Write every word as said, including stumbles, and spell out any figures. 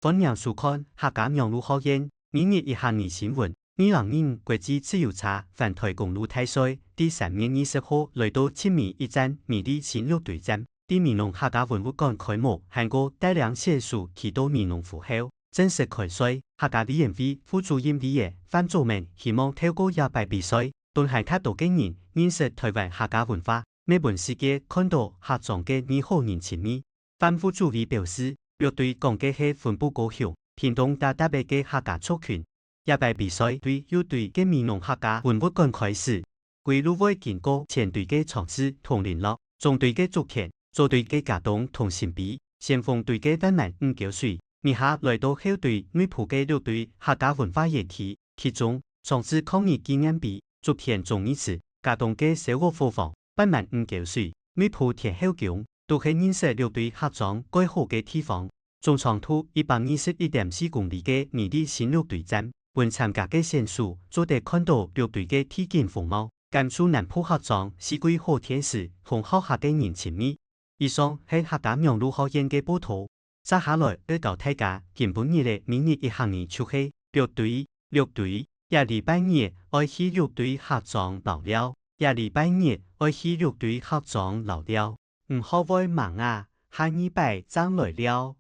歡迎收看客家網路學院每日一客語新聞。二零二五國際自由車環台公路大賽，在三月二十號來到七美一站美麗新綠堆站，在美濃客家文物館開幕，還過帶領選手去到美濃湖口，正式開賽。客家委員會副主任委員范祖明希望透過這擺比賽，分還較多个人認識台灣客家文化，乜分世界看到客庄个美好人情味。范副主委表示，綠堆講个係分布高雄、屏東等特別个客家族群。這擺比賽對右堆个美濃客家文物館開始，歸路會經過前堆个場次同麟洛、中堆个竹田、左堆个佳冬同新埤、先鋒堆个萬巒五溝水，這下來到後堆內埔个綠堆客家文化園區，其中場次抗日紀念碑、竹田忠義祠、佳冬个燒鵝伙房、萬巒五溝水、內埔天后宮，都係認識綠堆客庄蓋好个地方。總長度一百二十一點四公里个美麗新綠堆站，分參加个選手做得看到綠堆个地景風貌，感受南部客庄四季好天時，同好客个人情味。以上係客家網路學院个報導。接下來愛教大家今晡日个每日一客語就係綠堆，綠堆，這禮拜日愛去綠堆客庄尞尞，這禮拜日愛去綠堆客庄尞尞。毋好會吂啊，下二擺正來尞。